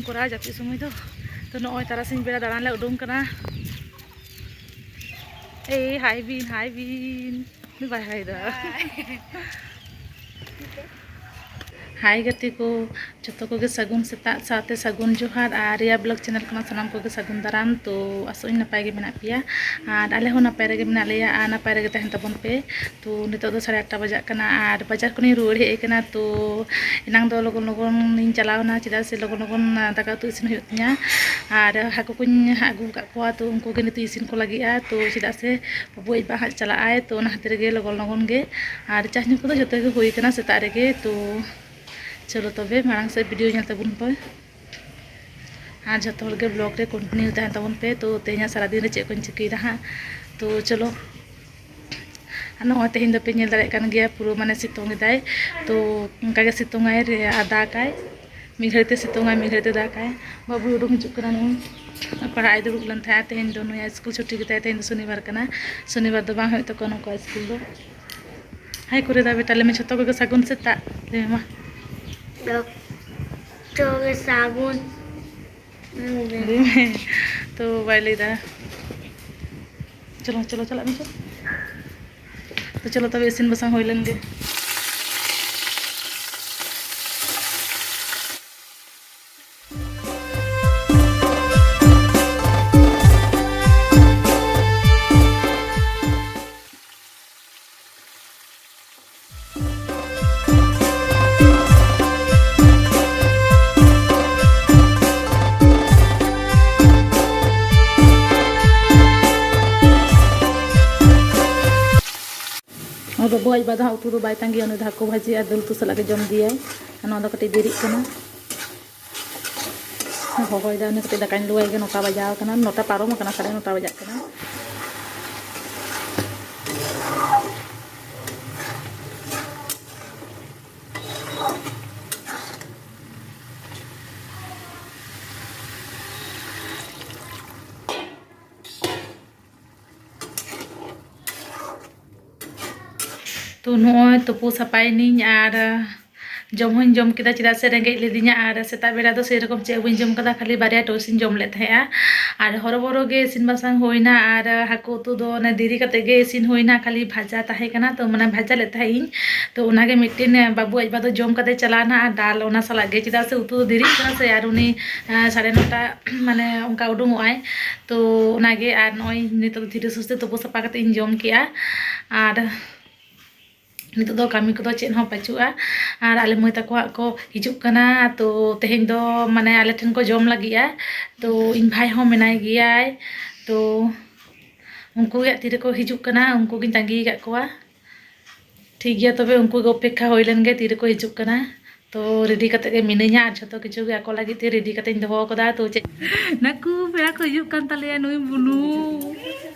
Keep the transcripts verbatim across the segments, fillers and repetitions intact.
ᱠᱚᱨᱟᱣ ᱡᱟᱹᱯᱤᱫ ᱥᱚᱢᱚᱭ ᱫᱚ᱾ ᱛᱚ, ᱱᱚᱜᱼᱚᱭ ᱛᱟᱨᱟᱥᱤᱧ ᱵᱮᱲᱟ ᱫᱟᱬᱟᱱ ᱞᱮ ᱩᱰᱩᱝ ᱠᱟᱱᱟ᱾ ᱮᱭ, ᱦᱟᱭ ᱵᱤᱱ, ᱦᱟᱭ ᱵᱤᱱ᱾ ᱩᱱᱤ ᱵᱟᱭ ᱦᱟᱭ ᱫᱟ᱾ ᱦᱟᱭ ᱜᱟᱛᱮ ᱠᱚ, ᱡᱚᱛᱚ ᱠᱚᱜᱮ ᱥᱟᱹᱜᱩᱱ ᱥᱮᱛᱟᱜ ᱥᱟᱶᱛᱮ ᱥᱟᱹᱜᱩᱱ ᱡᱚᱦᱟᱨ᱾ ᱟᱨ ᱨᱤᱭᱟ ᱵᱞᱚᱜ ᱪᱮᱱᱮᱞ ᱠᱷᱚᱱᱟᱜ ᱥᱟᱱᱟᱢ ᱠᱚᱜᱮ ᱥᱟᱹᱜᱩᱱ ᱫᱟᱨᱟᱢ᱾ ᱛᱚ, ᱟᱥᱚᱜ ᱟᱹᱧ ᱱᱟᱯᱟᱭ ᱜᱮ ᱢᱮᱱᱟᱜ ᱯᱮᱭᱟ᱾ ᱟᱨ ᱟᱞᱮ ᱦᱚᱸ ᱱᱟᱯᱟᱭ ᱨᱮᱜᱮ ᱢᱮᱱᱟᱜ ᱞᱮᱭᱟ᱾ ᱟᱨ ᱱᱟᱯᱟᱭ ᱨᱮᱜᱮ ᱛᱟᱦᱮᱱ ᱛᱟᱵᱚᱱ ᱯᱮ᱾ ᱛᱚ, ᱱᱤᱛᱚᱜ ᱫᱚ ᱥᱟᱲᱮ ᱟᱴᱴᱟ ᱵᱟᱡᱟᱜ ᱠᱟᱱᱟ ᱟᱨ ᱵᱟᱡᱟᱨ ᱠᱷᱚᱱᱤᱧ ᱨᱩᱣᱟᱹᱲ ᱦᱮᱡ ᱟᱠᱟᱱᱟ᱾ ᱛᱚ, ᱮᱱᱟᱝ ᱫᱚ ᱞᱚᱜᱚᱱ ᱞᱚᱜᱚᱱ ᱤᱧ ᱪᱟᱞᱟᱣ ᱮᱱᱟ, ᱪᱮᱫᱟᱜ ᱥᱮ ᱞᱚᱜᱚᱱ ᱞᱚᱜᱚᱱ ᱫᱟᱠᱟ ᱩᱛᱩ ᱤᱥᱤᱱ ᱦᱩᱭᱩᱜ ᱛᱤᱧᱟ᱾ ᱟᱨ ᱦᱟᱹᱠᱩ ᱠᱚᱧ ᱟᱹᱜᱩ ᱟᱠᱟᱫ ᱠᱚᱣᱟ, ᱛᱚ, ᱩᱱᱠᱩ ᱜᱮ ᱱᱤᱛᱚᱜ ᱤᱥᱤᱱ ᱠᱚ ᱞᱟᱹᱜᱤᱫᱼᱟ᱾ ᱛᱚ, ᱪᱮᱫᱟᱜ ᱥᱮ ᱵᱟᱹᱵᱩ ᱟᱡ ᱵᱟ ᱦᱟᱸᱜ ᱪᱟᱞᱟᱜ ᱟᱭ, ᱛᱚ, ᱚᱱᱟ ᱠᱷᱟᱹᱛᱤᱨ ᱜᱮ ᱞᱚᱜᱚᱱ ᱞᱚᱜᱚᱱ ᱜᱮ᱾ ᱟᱨ ᱪᱟ ᱧᱩ ᱠᱚᱫᱚ ᱡᱚᱛᱚ ᱜᱮ ᱦᱩᱭ ᱟᱠᱟᱱᱟ ᱥᱮᱛᱟᱜ ᱨᱮᱜᱮ᱾ ᱛᱚ, ᱪᱚᱞᱚ ᱛᱚᱵᱮ ᱢᱟᱲᱟᱝ ᱥᱮᱫ ᱵᱷᱤᱰᱤᱭᱳ ᱧᱮᱞ ᱛᱟᱵᱚᱱ ᱯᱮ᱾ ᱟᱨ ᱡᱚᱛᱚ ᱦᱚᱲ ᱜᱮ ᱵᱞᱚᱜ ᱨᱮ ᱠᱚᱱᱴᱤᱱᱤᱭᱩ ᱛᱟᱦᱮᱱ ᱛᱟᱵᱚᱱ ᱯᱮ᱾ ᱛᱚ, ᱛᱮᱦᱮᱧᱟᱜ ᱥᱟᱨᱟᱫᱤᱱ ᱨᱮ ᱪᱮᱫ ᱠᱚᱧ ᱪᱤᱠᱟᱹᱭᱮᱫᱟ ᱦᱟᱸᱜ᱾ ᱛᱚ, ᱪᱚᱞᱚ᱾ ᱟᱨ ᱱᱚᱜᱼᱚᱭ ᱛᱮᱦᱮᱧ ᱫᱚᱯᱮ ᱧᱮᱞ ᱫᱟᱲᱮᱭᱟᱜ ᱠᱟᱱ ᱜᱮᱭᱟ, ᱯᱩᱨᱟᱹ ᱢᱟᱱᱮ ᱥᱤᱛᱩᱝ ᱮᱫᱟᱭ᱾ ᱛᱚ, ᱚᱱᱠᱟ ᱜᱮ ᱥᱤᱛᱩᱝ ᱟᱭ ᱨᱮ-, ᱟᱨ ᱫᱟᱜᱟᱭ᱾ ᱢᱤᱫ ᱜᱷᱟᱹᱲᱤ ᱛᱮ ᱥᱤᱛᱩᱝ ᱟᱭ, ᱢᱤᱫ ᱜᱷᱟᱹᱲᱤ ᱛᱮ ᱫᱟᱜᱟᱭ᱾ ᱵᱟᱹᱵᱩᱭ ᱩᱰᱩᱝ ᱦᱤᱡᱩᱜ ᱠᱟᱱᱟ ᱱᱩᱭ᱾ ᱯᱟᱲᱦᱟᱜ ᱮ ᱫᱩᱲᱩᱵ ᱞᱮᱱ ᱛᱟᱦᱮᱸᱫ, ᱛᱮᱦᱮᱧ ᱫᱚ ᱱᱩᱭᱟᱜ ᱥᱠᱩᱞ ᱪᱷᱩᱴᱤ ᱜᱮᱛᱟᱭ, ᱛᱮᱦᱮᱧ ᱫᱚ ᱥᱚᱱᱤᱵᱟᱨ ᱠᱟᱱᱟ᱾ ᱥᱚᱱᱤᱵᱟᱨ ᱫᱚ ᱵᱟᱝ ᱦᱩᱭᱩᱜ ᱛᱟᱠᱚᱣᱟ ᱱᱩᱠᱩᱣᱟᱜ ᱥᱠᱩᱞ ᱫᱚ᱾ ᱦᱟᱭ ᱠᱚᱨᱮ ᱫᱟ ᱵᱮᱴᱟ, ᱞᱟᱹᱭ ᱢᱮ ᱡᱷᱚᱛᱚ ᱠᱚᱜᱮ ᱥᱟᱹᱜᱩᱱ ᱥᱮᱛᱟᱜ᱾ ᱞᱟᱹᱭ ᱢᱮ ᱢᱟ᱾ ᱡᱚᱛᱚ ᱜᱮ ᱥᱟᱹᱜᱩᱱ᱾ ᱞᱟᱹᱭ ᱢᱮ᱾ ᱛᱚ ᱵᱟᱭ ᱞᱟᱹᱭ ᱫᱟ᱾ ᱪᱚᱞᱚ, ᱪᱚᱞᱚ, ᱪᱟᱞᱟᱜ ᱢᱮ, ᱪᱚᱞᱚ᱾ ᱛᱚ ᱪᱚᱞᱚ ᱛᱚᱵᱮ ᱤᱥᱤᱱ ᱵᱟᱥᱟᱝ ᱦᱩᱭ ᱞᱮᱱ ᱜᱮ᱾ ᱟᱨ ᱵᱟᱹᱵᱩ ᱟᱡ ᱵᱟ ᱫᱚ ᱦᱟᱸᱜ ᱩᱛᱩ ᱫᱚ ᱵᱟᱭ ᱛᱟᱸᱜᱤᱭᱟ, ᱩᱱᱤ ᱫᱚ ᱦᱟᱹᱠᱩ ᱵᱷᱟᱹᱡᱤ ᱟᱨ ᱫᱟᱹᱞ ᱩᱛᱩ ᱥᱟᱞᱟᱜ ᱜᱮ ᱡᱚᱢ ᱤᱫᱤᱭᱟᱭ᱾ ᱟᱨ ᱱᱚᱣᱟ ᱫᱚ ᱠᱟᱹᱴᱤᱡ ᱫᱮᱨᱤᱜ ᱠᱟᱱᱟ᱾ ᱦᱚᱦᱚᱭᱮᱫᱟ ᱩᱱᱤ, ᱠᱟᱹᱴᱤᱡ ᱫᱟᱠᱟᱧ ᱞᱩᱣᱟᱭ ᱜᱮ, ᱱᱚᱴᱟ ᱵᱟᱡᱟᱣ ᱠᱟᱱᱟ, ᱱᱚᱴᱟ ᱯᱟᱨᱚᱢ ᱟᱠᱟᱱᱟ, ᱥᱟᱲᱮ ᱱᱚᱴᱟ ᱵᱟᱡᱟᱜ ᱠᱟᱱᱟ᱾ ᱛᱚ ᱱᱚᱜᱼᱚᱭ ᱛᱩᱯᱩ ᱥᱟᱯᱷᱟᱭᱮᱱᱟᱹᱧ ᱟᱨ ᱡᱚᱢ ᱦᱚᱸᱧ ᱡᱚᱢ ᱠᱮᱫᱟ, ᱪᱮᱫᱟᱜ ᱥᱮ ᱨᱮᱸᱜᱮᱡ ᱞᱤᱫᱤᱧᱟ᱾ ᱟᱨ ᱥᱮᱛᱟᱜ ᱵᱮᱲᱟ ᱫᱚ ᱥᱮᱨᱚᱠᱚᱢ ᱪᱮᱫ ᱦᱚᱸ ᱵᱟᱹᱧ ᱡᱚᱢ ᱠᱟᱫᱟ, ᱠᱷᱟᱹᱞᱤ ᱵᱟᱨᱭᱟ ᱴᱳᱥᱴ ᱤᱧ ᱡᱚᱢ ᱞᱮᱫ ᱛᱟᱦᱮᱸᱜᱼᱟ᱾ ᱟᱨ ᱦᱚᱨᱚᱵᱚᱨᱚ ᱜᱮ ᱤᱥᱤᱱ ᱵᱟᱥᱟᱝ ᱦᱩᱭᱱᱟ, ᱟᱨ ᱦᱟᱹᱠᱩ ᱩᱛᱩ ᱫᱚ ᱚᱱᱮ ᱫᱮᱨᱤ ᱠᱟᱛᱮ ᱜᱮ ᱤᱥᱤᱱ ᱦᱩᱭᱱᱟ, ᱠᱷᱟᱹᱞᱤ ᱵᱷᱟᱡᱟ ᱛᱟᱦᱮᱸ ᱠᱟᱱᱟ, ᱛᱚ ᱢᱟᱱᱮ ᱵᱷᱟᱡᱟ ᱞᱮᱫ ᱛᱟᱦᱮᱸᱜ ᱤᱧ᱾ ᱛᱚ ᱚᱱᱟᱜᱮ ᱢᱤᱫᱴᱮᱱ ᱵᱟᱹᱵᱩ ᱟᱡ ᱵᱟ ᱫᱚ ᱡᱚᱢ ᱠᱟᱛᱮ ᱪᱟᱞᱟᱣᱱᱟ, ᱟᱨ ᱰᱟᱞ ᱚᱱᱟ ᱥᱟᱞᱟᱜ ᱜᱮ, ᱪᱮᱫᱟᱜ ᱥᱮ ᱩᱛᱩ ᱫᱚ ᱫᱮᱨᱤᱜ ᱠᱟᱱᱟ ᱥᱮ, ᱟᱨ ᱩᱱᱤ ᱟᱸ, ᱥᱟᱲᱮ ᱱᱚᱴᱟ ᱢᱟᱱᱮ ᱚᱱᱠᱟ ᱩᱰᱩᱝᱚᱜᱼᱟᱭ᱾ ᱛᱚ ᱚᱱᱟᱜᱮ, ᱟᱨ ᱱᱚᱜᱼᱚᱭ ᱱᱤᱛᱚᱜ ᱫᱚ ᱫᱷᱤᱨᱮ ᱥᱩᱥᱛᱮ ᱛᱩᱯᱩ ᱥᱟᱯᱷᱟ ᱠᱟᱛᱮ ᱤᱧ ᱡᱚᱢ ᱠᱮᱜᱼᱟ᱾ ᱟᱨ ᱱᱤᱛᱚᱜ ᱫᱚ ᱠᱟᱹᱢᱤ ᱠᱚᱫᱚ ᱪᱮᱫ ᱦᱚᱸ ᱯᱟᱹᱪᱩᱜᱼᱟ᱾ ᱟᱨ ᱟᱞᱮ ᱢᱟᱹᱭ ᱛᱟᱠᱚ ᱦᱟᱸᱜ ᱠᱚ ᱦᱤᱡᱩᱜ ᱠᱟᱱᱟ, ᱛᱚ ᱛᱮᱦᱮᱧ ᱫᱚ ᱢᱟᱱᱮ ᱟᱞᱮ ᱴᱷᱮᱱ ᱠᱚ ᱡᱚᱢ ᱞᱟᱹᱜᱤᱫᱼᱟ᱾ ᱛᱚ ᱤᱧ ᱵᱷᱟᱭ ᱦᱚᱸ ᱢᱮᱱᱟᱭ ᱜᱮᱭᱟᱭ, ᱛᱚ ᱩᱱᱠᱩ ᱜᱮ ᱦᱟᱸᱜ ᱛᱤᱨᱮᱠᱚ ᱦᱤᱡᱩᱜ ᱠᱟᱱᱟ, ᱩᱱᱠᱩ ᱜᱤᱧ ᱛᱟᱺᱜᱤ ᱟᱠᱟᱫ ᱠᱚᱣᱟ᱾ ᱴᱷᱤᱠ ᱜᱮᱭᱟ, ᱛᱚᱵᱮ ᱩᱱᱠᱩ ᱜᱮ ᱚᱯᱮᱠᱠᱷᱟ ᱦᱩᱭ ᱞᱮᱱ ᱜᱮ, ᱛᱤᱨᱮᱠᱚ ᱦᱤᱡᱩᱜ ᱠᱟᱱᱟ᱾ ᱛᱚ ᱨᱮᱰᱤ ᱠᱟᱛᱮ ᱜᱮ ᱢᱤᱱᱟᱹᱧᱟ, ᱟᱨ ᱡᱷᱚᱛᱚ ᱠᱤᱪᱷᱩ ᱜᱮ ᱟᱠᱚ ᱞᱟᱹᱜᱤᱫ ᱛᱮ ᱨᱮᱰᱤ ᱠᱟᱛᱮᱧ ᱫᱚᱦᱚ ᱟᱠᱟᱫᱟ᱾ ᱛᱚ ᱪᱮᱫ ᱱᱟᱠᱩ ᱯᱮᱲᱟ ᱠᱚ ᱦᱤᱡᱩᱜ ᱠᱟᱱ ᱛᱟᱞᱮᱭᱟ, ᱱᱩᱭ ᱵᱩᱱᱩ᱾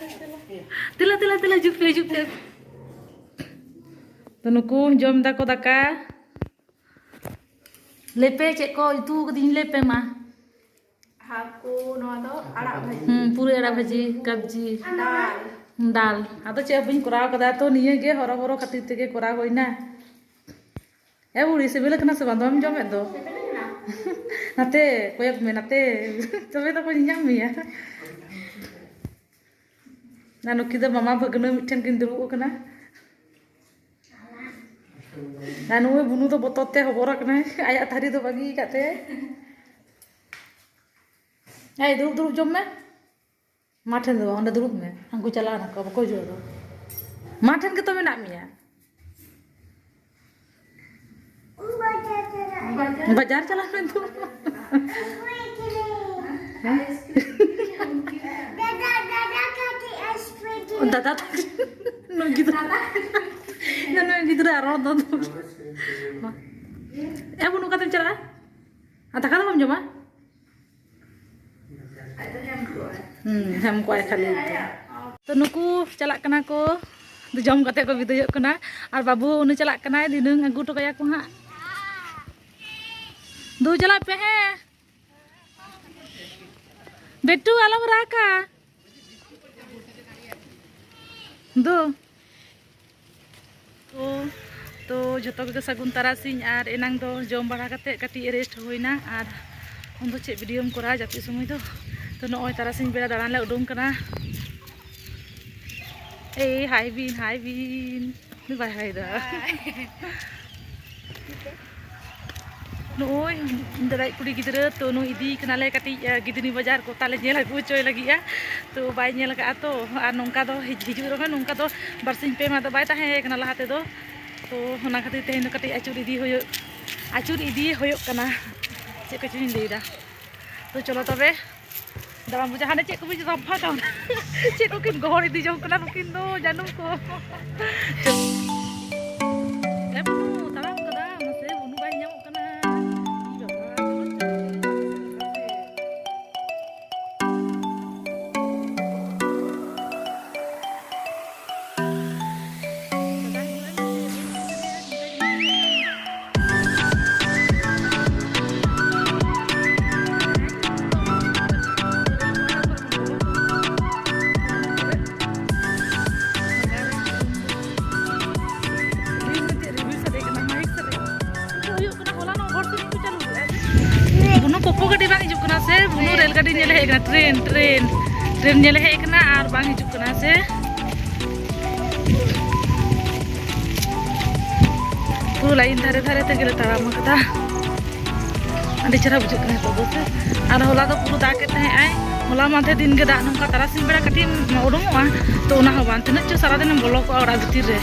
ᱛᱮᱞᱟ, ᱛᱮᱞᱟ, ᱛᱮᱞᱟ, ᱦᱤᱡᱩᱜ ᱯᱮ, ᱦᱤᱡᱩᱜ ᱯᱮ᱾ ᱛᱚ ᱱᱩᱠᱩ ᱡᱚᱢ ᱫᱟᱠᱚ ᱫᱟᱠᱟ᱾ ᱞᱟᱹᱭ ᱯᱮ ᱪᱮᱫ ᱠᱚ ᱩᱛᱩ ᱠᱟᱫᱤᱧ, ᱞᱟᱹᱭ ᱯᱮ ᱢᱟ᱾ ᱦᱟᱹᱠᱩ, ᱱᱚᱣᱟ ᱫᱚ ᱟᱲᱟᱜ ᱵᱷᱟᱹᱡᱤ᱾ ᱦᱩᱸ, ᱯᱩᱨᱟᱹᱭ ᱟᱲᱟᱜ ᱵᱷᱟᱹᱡᱤ, ᱠᱟᱵᱽᱡᱤ᱾ ᱫᱟᱞ᱾ ᱫᱟᱞ᱾ ᱟᱫᱚ ᱪᱮᱫ ᱦᱚᱸ ᱵᱟᱹᱧ ᱠᱚᱨᱟᱣ ᱠᱟᱫᱟ, ᱛᱚ ᱱᱤᱭᱟᱹ ᱜᱮ ᱦᱚᱨᱚ ᱵᱚᱨᱚ ᱠᱷᱟᱹᱛᱤᱨ ᱛᱮᱜᱮ ᱠᱚᱨᱟᱣ ᱦᱩᱭᱱᱟ᱾ ᱮ ᱵᱩᱲᱤ, ᱥᱤᱵᱤᱞ ᱠᱟᱱᱟ ᱥᱮ ᱵᱟᱝ? ᱫᱚᱢᱮᱢ ᱡᱚᱢᱮᱫ ᱫᱚ᱾ ᱱᱟᱛᱮ ᱠᱚᱭᱚᱜ ᱢᱮ, ᱱᱟᱛᱮ᱾ ᱛᱚᱵᱮ ᱛᱚᱠᱚ ᱧᱮᱧᱟᱢ ᱢᱮᱭᱟ᱾ ᱟᱨ ᱱᱩᱠᱤᱱ ᱫᱚ ᱢᱟᱢᱟ ᱵᱷᱟᱹᱜᱽᱱᱟᱹ ᱢᱤᱫ ᱴᱷᱮᱱ ᱠᱤᱱ ᱫᱩᱲᱩᱵ ᱟᱠᱟᱱᱟ᱾ ᱟᱨ ᱱᱩᱭ ᱵᱩᱱᱩ ᱫᱚ ᱵᱚᱛᱚᱨ ᱛᱮ ᱦᱚᱵᱚᱨ ᱟᱠᱟᱱᱟᱭ, ᱟᱭᱟᱜ ᱛᱷᱟᱹᱨᱤ ᱫᱚ ᱵᱟᱹᱜᱤ ᱟᱠᱟᱫ ᱛᱮ᱾ ᱮᱭ, ᱫᱩᱲᱩᱵ, ᱫᱩᱲᱩᱵ ᱡᱚᱢ ᱢᱮ᱾ ᱢᱟ ᱴᱷᱮᱱ ᱫᱚ ᱵᱟᱝ, ᱚᱸᱰᱮ ᱫᱩᱲᱩᱵ ᱢᱮ᱾ ᱩᱱᱠᱩ ᱪᱟᱞᱟᱣ ᱱᱟᱠᱚ, ᱵᱟᱠᱚ ᱦᱤᱡᱩᱜᱼᱟ ᱟᱫᱚ᱾ ᱢᱟ ᱴᱷᱮᱱ ᱜᱮᱛᱚ ᱢᱮᱱᱟᱜ ᱢᱮᱭᱟ᱾ ᱵᱟᱡᱟᱨ ᱪᱟᱞᱟᱜ ᱢᱮ ᱛᱚ᱾ ᱫᱟᱫᱟ ᱛᱟᱠᱚ᱾ ᱱᱩᱭ ᱜᱤᱫᱽᱨᱟᱹ, ᱱᱩᱭ ᱜᱤᱫᱽᱨᱟᱹ ᱟᱨ ᱨᱚᱲ ᱫᱚ᱾ ᱮ ᱵᱩᱱᱩ, ᱚᱠᱟᱛᱮᱢ ᱪᱟᱞᱟᱜᱼᱟ? ᱟᱨ ᱫᱟᱠᱟ ᱫᱚ ᱵᱟᱢ ᱡᱚᱢᱟ? ᱦᱩᱸ, ᱦᱮᱢ ᱠᱚᱜᱼᱟᱭ ᱠᱷᱟᱹᱞᱤ᱾ ᱛᱚ ᱱᱩᱠᱩ ᱪᱟᱞᱟᱜ ᱠᱟᱱᱟ ᱠᱚ, ᱡᱚᱢ ᱠᱟᱛᱮ ᱠᱚ ᱵᱤᱫᱟᱹᱭᱚᱜ ᱠᱟᱱᱟ᱾ ᱟᱨ ᱵᱟᱹᱵᱩ ᱩᱱᱤ ᱪᱟᱞᱟᱜ ᱠᱟᱱᱟᱭ, ᱫᱷᱤᱱᱟᱹᱝ ᱟᱹᱜᱩ ᱦᱚᱴᱚ ᱠᱟᱭᱟ ᱠᱚ ᱦᱟᱸᱜ᱾ ᱫᱩ, ᱪᱟᱞᱟᱜ ᱯᱮ, ᱦᱮᱸ᱾ ᱵᱮᱴᱩ, ᱟᱞᱚᱢ ᱨᱟᱜᱟ᱾ ᱫᱩ᱾ ᱛᱚ, ᱛᱚ ᱡᱷᱚᱛᱚ ᱠᱚᱜᱮ ᱥᱟᱹᱜᱩᱱ ᱛᱟᱨᱟᱥᱤᱧ᱾ ᱟᱨ ᱮᱱᱟᱝ ᱫᱚ ᱡᱚᱢ ᱵᱟᱲᱟ ᱠᱟᱛᱮ ᱠᱟᱹᱴᱤᱡ ᱨᱮᱥᱴ ᱦᱩᱭᱱᱟ, ᱟᱨ ᱩᱱ ᱫᱚ ᱪᱮᱫ ᱵᱷᱤᱰᱤᱭᱳᱢ ᱠᱚᱨᱟᱣᱟ ᱡᱟᱹᱯᱤᱫ ᱥᱚᱢᱚᱭ ᱫᱚ᱾ ᱛᱚ ᱱᱚᱜᱼᱚᱭ ᱛᱟᱨᱟᱥᱤᱧ ᱵᱮᱲᱟ ᱫᱟᱬᱟᱱ ᱞᱮ ᱩᱰᱩᱝ ᱠᱟᱱᱟ᱾ ᱮᱭ ᱦᱟᱭ ᱵᱤᱱ, ᱦᱟᱭ ᱵᱤᱱ᱾ ᱩᱱᱤ ᱵᱟᱭ ᱦᱟᱭ ᱫᱟ᱾ ᱱᱚᱜᱼᱚᱭ ᱤᱧ ᱫᱟᱫᱟᱭᱤᱡ ᱠᱩᱲᱤ ᱜᱤᱫᱽᱨᱟᱹ, ᱛᱚ ᱱᱩᱭ ᱤᱫᱤᱭᱮ ᱠᱟᱱᱟᱞᱮ ᱠᱟᱹᱴᱤᱡ, ᱟᱸ, ᱜᱤᱫᱽᱱᱤ ᱵᱟᱡᱟᱨ ᱠᱚ ᱛᱟᱞᱮ ᱧᱮᱞ ᱟᱹᱜᱩ ᱦᱚᱪᱚᱭ ᱞᱟᱹᱜᱤᱫᱼᱟ᱾ ᱛᱚ ᱵᱟᱭ ᱧᱮᱞ ᱟᱠᱟᱫᱼᱟ ᱛᱚ, ᱟᱨ ᱱᱚᱝᱠᱟ ᱫᱚ ᱦᱤᱡ-, ᱦᱤᱡᱩᱜ ᱨᱮᱦᱚᱸ ᱱᱚᱝᱠᱟ ᱫᱚ ᱵᱟᱨᱥᱤᱧ ᱯᱮ ᱢᱟᱦᱟ ᱫᱚ ᱵᱟᱭ ᱛᱟᱦᱮᱸ ᱠᱟᱱᱟ ᱞᱟᱦᱟ ᱛᱮᱫᱚ᱾ ᱛᱚ ᱚᱱᱟ ᱠᱷᱟᱹᱛᱤᱨ ᱛᱮᱦᱮᱧ ᱫᱚ ᱠᱟᱹᱴᱤᱡ ᱟᱹᱪᱩᱨ ᱤᱫᱤ ᱦᱩᱭᱩᱜ, ᱟᱹᱪᱩᱨ ᱤᱫᱤ ᱦᱩᱭᱩᱜ ᱠᱟᱱᱟ᱾ ᱪᱮᱫ ᱠᱚᱪᱚᱧ ᱞᱟᱹᱭᱫᱟ᱾ ᱛᱚ ᱪᱚᱞᱚ ᱛᱚᱵᱮ ᱫᱟᱬᱟᱱ ᱵᱩᱡᱷᱟᱹᱜ, ᱦᱟᱱᱮ ᱪᱮᱫ ᱠᱚᱯᱮ ᱨᱟᱯᱷᱟ ᱠᱟᱣᱱᱟ? ᱪᱮᱫ ᱠᱚᱠᱤᱱ ᱜᱚᱦᱚᱲ ᱤᱫᱤ ᱡᱚᱝ ᱠᱟᱱᱟ ᱱᱩᱠᱤᱱ ᱫᱚ, ᱡᱟᱹᱱᱩᱢ ᱠᱚ? ᱮ ᱵᱩᱱᱩ, ᱛᱟᱲᱟᱢ ᱠᱟᱫᱟ, ᱢᱟᱥᱮ ᱵᱩᱱᱩ ᱵᱟᱭ ᱧᱟᱢᱚᱜ ᱠᱟᱱᱟ᱾ ᱤ ᱵᱟᱵᱟ, ᱪᱚᱞᱚ, ᱪᱚᱞᱚ, ᱪᱚᱞᱚ, ᱪᱚᱞᱚ᱾ ᱦᱩᱭᱩᱜ ᱠᱟᱱᱟ, ᱦᱚᱞᱟᱱᱚᱜ ᱦᱚᱲ ᱥᱮᱨᱮᱧ ᱠᱚ ᱪᱟᱹᱞᱩ ᱞᱮᱫᱟ᱾ ᱵᱩᱱᱩ ᱯᱚᱯᱚ ᱜᱟᱹᱰᱤ ᱵᱟᱝ ᱦᱤᱡᱩᱜ ᱠᱟᱱᱟ ᱥᱮ? ᱵᱩᱱᱩ ᱨᱮᱞ ᱜᱟᱹᱰᱤ ᱧᱮᱞᱮ ᱦᱮᱡ ᱠᱟᱱᱟ, ᱴᱨᱮᱱ, ᱴᱨᱮᱱ, ᱴᱨᱮᱱ ᱧᱮᱞᱮ ᱦᱮᱡ ᱠᱟᱱᱟ ᱟᱨ ᱵᱟᱝ ᱦᱤᱡᱩᱜ ᱠᱟᱱᱟ ᱥᱮ? ᱯᱩᱨᱟᱹ ᱞᱟᱭᱤᱱ ᱫᱷᱟᱨᱮ ᱫᱷᱟᱨᱮ ᱛᱮᱜᱮ ᱞᱮ ᱛᱟᱲᱟᱢ ᱟᱠᱟᱫᱟ᱾ ᱟᱹᱰᱤ ᱪᱮᱦᱨᱟ ᱵᱩᱡᱷᱟᱹᱜ ᱠᱟᱱᱟ ᱱᱤᱛᱚᱜ ᱫᱚ ᱥᱮ᱾ ᱟᱨ ᱦᱚᱞᱟ ᱫᱚ ᱯᱩᱨᱟᱹ ᱫᱟᱜ ᱮᱫ ᱛᱟᱦᱮᱸᱜ ᱟᱭ᱾ ᱦᱚᱞᱟ ᱢᱟᱫᱷᱮᱨ ᱫᱤᱱ ᱜᱮ ᱫᱟᱜ ᱱᱚᱝᱠᱟ ᱛᱟᱨᱟᱥᱤᱧ ᱵᱮᱲᱟ ᱠᱟᱹᱴᱤᱡ ᱮᱢ ᱩᱰᱩᱝᱚᱜᱼᱟ, ᱛᱚ ᱚᱱᱟ ᱦᱚᱸ ᱵᱟᱝ, ᱛᱤᱱᱟᱹᱜ ᱪᱚ ᱥᱟᱨᱟᱫᱤᱱ ᱮᱢ ᱵᱚᱞᱚ ᱠᱚᱜᱼᱟ ᱚᱲᱟᱜ ᱵᱷᱤᱛᱤᱨ ᱨᱮ᱾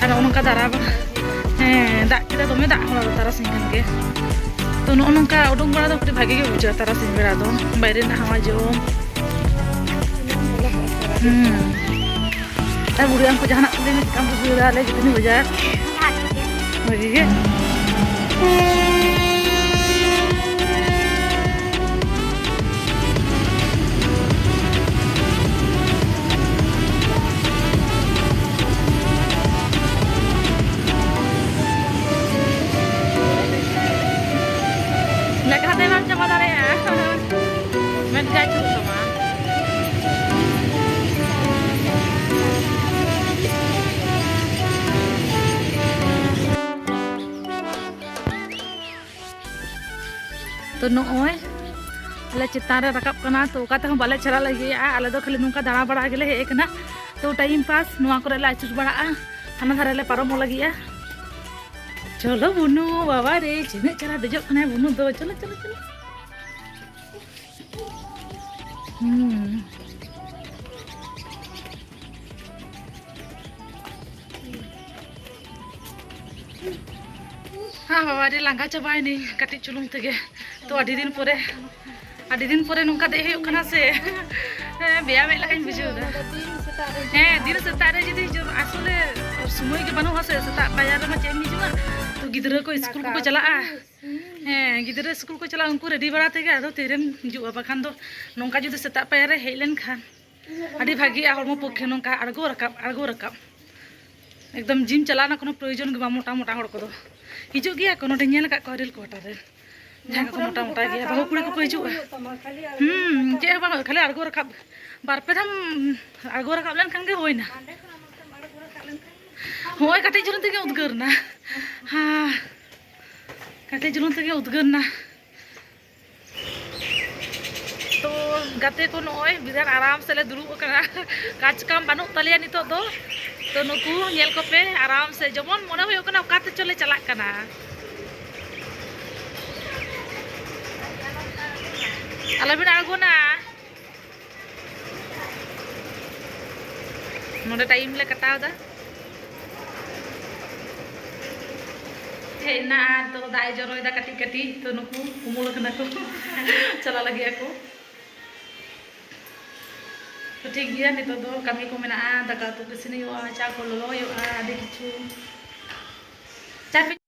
ᱟᱨ ᱱᱚᱜᱼᱚ ᱱᱚᱝᱠᱟ ᱫᱟᱨᱟ ᱵᱟ-, ᱦᱮᱸ, ᱫᱟᱜ ᱠᱮᱫᱟ ᱫᱚᱢᱮ ᱫᱟᱜ ᱦᱚᱞᱟ ᱫᱚ ᱛᱟᱨᱟᱥᱤᱧ ᱠᱷᱟᱱ ᱜᱮ᱾ ᱛᱚ ᱱᱚᱜᱼᱚ ᱱᱚᱝᱠᱟ ᱩᱰᱩᱝ ᱵᱟᱲᱟ ᱫᱚ ᱠᱟᱹᱴᱤᱡ ᱵᱷᱟᱜᱮ ᱜᱮ ᱵᱩᱡᱷᱟᱹᱜᱼᱟ ᱛᱟᱨᱟᱥᱤᱧ ᱵᱮᱲᱟ ᱫᱚ, ᱵᱟᱭᱨᱮ ᱨᱮᱱᱟᱜ ᱦᱟᱣᱟ ᱡᱚᱢ᱾ ᱦᱩᱸ᱾ ᱟᱨ ᱵᱩᱲᱦᱤ ᱦᱟᱲᱟᱢ ᱠᱚ ᱡᱟᱦᱟᱱᱟᱜ ᱠᱚ ᱞᱟᱹᱭ ᱢᱮ, ᱪᱮᱠᱟᱢ ᱵᱩᱡᱷᱟᱹᱣ ᱮᱫᱟ? ᱟᱞᱮ ᱜᱤᱫᱽᱨᱟᱹ ᱵᱟᱡᱟᱨ ᱵᱷᱟᱜᱮ ᱜᱮ᱾ ᱞᱮᱠᱷᱟ ᱛᱮ ᱵᱟᱢ ᱪᱟᱵᱟ ᱫᱟᱲᱮᱭᱟᱜᱼᱟ᱾ ᱢᱮᱫ ᱜᱮ ᱟᱹᱪᱩᱨᱚᱜ ᱛᱟᱢᱟ᱾ ᱛᱚ ᱱᱚᱜᱼᱚᱭ ᱟᱞᱮ ᱪᱮᱛᱟᱱ ᱨᱮ ᱨᱟᱠᱟᱵ ᱠᱟᱱᱟ, ᱛᱚ ᱚᱠᱟ ᱛᱮᱦᱚᱸ ᱵᱟᱞᱮ ᱪᱟᱞᱟᱜ ᱞᱟᱹᱜᱤᱫᱼᱟ᱾ ᱟᱞᱮ ᱫᱚ ᱠᱷᱟᱹᱞᱤ ᱱᱚᱝᱠᱟ ᱫᱟᱬᱟ ᱵᱟᱲᱟ ᱜᱮᱞᱮ ᱦᱮᱡ ᱟᱠᱟᱱᱟ᱾ ᱛᱚ ᱴᱟᱭᱤᱢ ᱯᱟᱥ ᱱᱚᱣᱟ ᱠᱚᱨᱮ ᱞᱮ ᱟᱹᱪᱩᱨ ᱵᱟᱲᱟᱜᱼᱟ, ᱦᱟᱱᱟ ᱫᱷᱟᱨᱮ ᱞᱮ ᱯᱟᱨᱚᱢᱚᱜ ᱞᱟᱹᱜᱤᱫᱼᱟ᱾ ᱪᱚᱞᱚ ᱵᱩᱱᱩ, ᱵᱟᱵᱟ ᱨᱮ, ᱛᱤᱱᱟᱹᱜ ᱪᱮᱦᱨᱟ ᱫᱮᱡᱚᱜ ᱠᱟᱱᱟᱭ ᱵᱩᱱᱩ ᱫᱚ᱾ ᱪᱚᱞᱚ, ᱪᱚᱞᱚ, ᱪᱚᱞᱚ᱾ ᱦᱩᱸ᱾ ᱦᱮᱸ ᱵᱟᱵᱟ, ᱟᱹᱰᱤ ᱞᱟᱸᱜᱟ ᱪᱟᱵᱟᱭᱮᱱᱟᱹᱧ ᱠᱟᱹᱴᱤᱡ ᱪᱩᱞᱩᱝ ᱛᱮᱜᱮ᱾ ᱛᱚ ᱟᱹᱰᱤ ᱫᱤᱱ ᱯᱚᱨᱮ, ᱟᱹᱰᱤ ᱫᱤᱱ ᱯᱚᱨᱮ ᱱᱚᱝᱠᱟ ᱫᱮᱡ ᱦᱩᱭᱩᱜ ᱠᱟᱱᱟ ᱥᱮ᱾ ᱦᱮᱸ, ᱵᱮᱭᱟᱢᱮᱫ ᱞᱮᱠᱟᱧ ᱵᱩᱡᱷᱟᱹᱣ ᱮᱫᱟ᱾ ᱦᱮᱸ, ᱫᱤᱱ ᱥᱮᱛᱟᱜ ᱨᱮ ᱡᱩᱫᱤ ᱡᱚᱢ, ᱟᱥᱚᱞᱮ ᱥᱚᱢᱚᱭ ᱜᱮ ᱵᱟᱹᱱᱩᱜᱼᱟ ᱥᱮ, ᱥᱮᱛᱟᱜ ᱯᱟᱭᱟᱨ ᱨᱮᱢᱟ ᱪᱮᱫ ᱮᱢ ᱦᱤᱡᱩᱜᱼᱟ᱾ ᱛᱚ ᱜᱤᱫᱽᱨᱟᱹ ᱠᱚ ᱥᱠᱩᱞ ᱠᱚᱠᱚ ᱪᱟᱞᱟᱜᱼᱟ᱾ ᱦᱮᱸ, ᱜᱤᱫᱽᱨᱟᱹ ᱥᱠᱩᱞ ᱠᱚ ᱪᱟᱞᱟᱜᱼᱟ, ᱩᱱᱠᱩ ᱨᱮᱰᱤ ᱵᱟᱲᱟ ᱛᱮᱜᱮ ᱟᱫᱚ ᱛᱤᱨᱮᱢ ᱦᱤᱡᱩᱜᱼᱟ᱾ ᱵᱟᱠᱷᱟᱱ ᱫᱚ ᱱᱚᱝᱠᱟ ᱡᱩᱫᱤ ᱥᱮᱛᱟᱜ ᱯᱟᱭᱟᱨ ᱨᱮ ᱦᱮᱡ ᱞᱮᱱᱠᱷᱟᱱ ᱟᱹᱰᱤ ᱵᱷᱟᱹᱜᱤᱜᱼᱟ ᱦᱚᱲᱢᱚ ᱯᱚᱠᱠᱷᱮ, ᱱᱚᱝᱠᱟ ᱟᱬᱜᱚ ᱨᱟᱠᱟᱵ, ᱟᱬᱜᱚ ᱨᱟᱠᱟᱵ᱾ ᱮᱠᱫᱚᱢ ᱡᱤᱢ ᱪᱟᱞᱟᱣ ᱨᱮᱱᱟᱜ ᱠᱳᱱᱳ ᱯᱨᱚᱭᱳᱡᱚᱱ ᱜᱮ ᱵᱟᱝ᱾ ᱢᱚᱴᱟ ᱢᱚᱴᱟ ᱦᱚᱲ ᱠᱚᱫᱚ ᱦᱤᱡᱩᱜ ᱜᱮᱭᱟ ᱠᱚ, ᱱᱚᱰᱮ ᱧᱮᱞ ᱟᱠᱟᱫ ᱠᱚᱣᱟ ᱨᱮᱞ ᱠᱳᱣᱟᱴᱟᱨ ᱨᱮ, ᱡᱟᱦᱟᱸᱭ ᱠᱚᱠᱚ ᱢᱚᱴᱟ ᱢᱚᱴᱟ ᱜᱮᱭᱟ, ᱵᱟᱹᱦᱩ ᱠᱩᱲᱤ ᱠᱚᱠᱚ ᱦᱤᱡᱩᱜᱼᱟ᱾ ᱦᱩᱸ, ᱪᱮᱫ ᱦᱚᱸ ᱵᱟᱝ, ᱠᱷᱟᱹᱞᱤ ᱟᱬᱜᱚ ᱨᱟᱠᱟᱵ, ᱵᱟᱨ ᱯᱮ ᱫᱷᱟᱢ ᱟᱬᱜᱚ ᱨᱟᱠᱟᱵ ᱞᱮᱱᱠᱷᱟᱱ ᱜᱮ ᱦᱩᱭᱱᱟ᱾ ᱦᱚᱸᱜᱼᱚᱭ ᱠᱟᱹᱴᱤᱡ ᱪᱩᱞᱩᱝ ᱛᱮᱜᱮ ᱩᱫᱽᱜᱟᱹᱨ ᱮᱱᱟ᱾ ᱦᱮᱸ, ᱠᱟᱹᱴᱤᱡ ᱪᱩᱞᱩᱝ ᱛᱮᱜᱮ ᱩᱫᱽᱜᱟᱹᱨ ᱮᱱᱟ᱾ ᱛᱚ ᱜᱟᱛᱮ ᱠᱚ, ᱱᱚᱜᱼᱚᱭ ᱵᱤᱨᱟᱴ ᱟᱨᱟᱢ ᱥᱮ ᱞᱮ ᱫᱩᱲᱩᱵ ᱟᱠᱟᱱᱟ᱾ ᱠᱟᱡᱽ ᱠᱟᱢ ᱵᱟᱹᱱᱩᱜ ᱛᱟᱞᱮᱭᱟ ᱱᱤᱛᱚᱜ ᱫᱚ᱾ ᱛᱚ ᱱᱩᱠᱩ ᱧᱮᱞ ᱠᱚᱯᱮ, ᱟᱨᱟᱢ ᱥᱮ, ᱡᱮᱢᱚᱱ ᱢᱚᱱᱮ ᱦᱩᱭᱩᱜ ᱠᱟᱱᱟ ᱚᱠᱟ ᱛᱮᱪᱚ ᱞᱮ ᱪᱟᱞᱟᱜ ᱠᱟᱱᱟ᱾ ᱟᱞᱚᱵᱤᱱ ᱟᱬᱜᱚᱱᱟ᱾ ᱱᱚᱰᱮ ᱴᱟᱭᱤᱢ ᱞᱮ ᱠᱟᱴᱟᱣ ᱮᱫᱟ᱾ ᱦᱮᱡ ᱮᱱᱟ ᱟᱨ ᱱᱤᱛᱚᱜ ᱫᱟᱜ ᱮ ᱡᱚᱨᱚᱭᱮᱫᱟ ᱠᱟᱹᱴᱤᱡ ᱠᱟᱹᱴᱤᱡ᱾ ᱛᱚ ᱱᱩᱠᱩ ᱩᱢᱩᱞ ᱟᱠᱟᱱᱟ ᱠᱚ, ᱪᱟᱞᱟᱜ ᱞᱟᱹᱜᱤᱫ ᱟᱠᱚ᱾ ᱛᱚ ᱴᱷᱤᱠ ᱜᱮᱭᱟ, ᱱᱤᱛᱚᱜ ᱫᱚ ᱠᱟᱹᱢᱤ ᱠᱚ ᱢᱮᱱᱟᱜᱼᱟ, ᱫᱟᱠᱟ ᱩᱛᱩ ᱠᱚ ᱤᱥᱤᱱ ᱦᱩᱭᱩᱜᱼᱟ, ᱪᱟ ᱠᱚ ᱞᱚᱞᱚ ᱦᱩᱭᱩᱜᱼᱟ, ᱟᱹᱰᱤ ᱠᱤᱪᱷᱩ᱾ ᱪᱟ ᱯᱮ